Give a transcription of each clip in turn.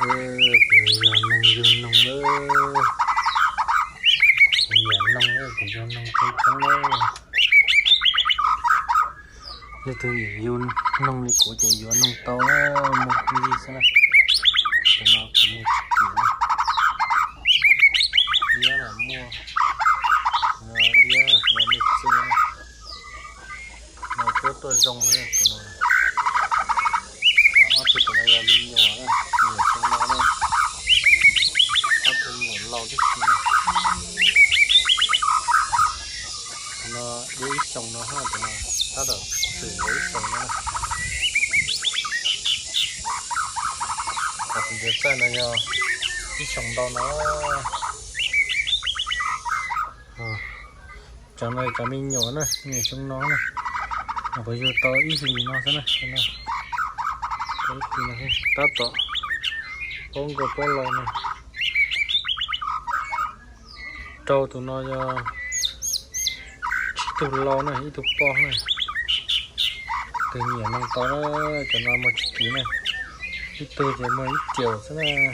Kuv yog noog yug noog lawm. Kuv nyiam noog lawm, kuv yug noog coob coob lawm. Leej twg nyiam yug noog li kuv ces yuav noog tau na, muag kuj yig xwb na. Cov no kuv muag tsis kim na. Liab los muaj, liab no muaj txwj na. No cuab tuaj zoo na tus no. Ob tug tus no yog me nyuam na, me nyuam xyoo no na. Ob tug me nyuam laus tib si na. Tus no liab ib xyoos no, tus no tab tom xwm nkaus ib xyoos no na. Cov tus ntses txaij no yog ib xyoos ntau no. Cov no cov me nyuam na, me nyuam xyoo no na. Kuv yug tau ib hlis no xwb na, ib hlis no xwb, tab tom paub nkauj paub laus na. Rau tus no yog tsib tug lau na, ib tug poj na. Tus nyiam noog tau na, cov no muag tsis kim na. Ib tug ces muag ib triệu xwb na.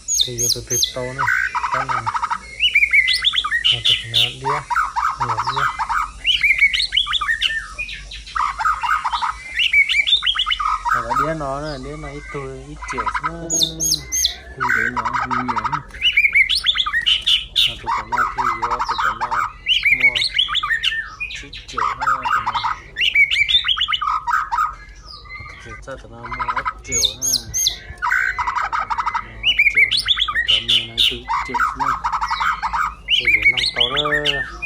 Tus yuav tus twg tau na, tab no. Tus no liab, liab. Cov liab no, liab no ib tug ib triệu xwb na. Tus ntev no me nyuam. Tus tom no thiaj yuav, tus tom no muag tsib triệu na, tus no. Tus tsis txawj tus no muag ob triệu na. Ob triệu, cov me no ib tug ib triệu xwb na. Tus yuav noog tau lawm.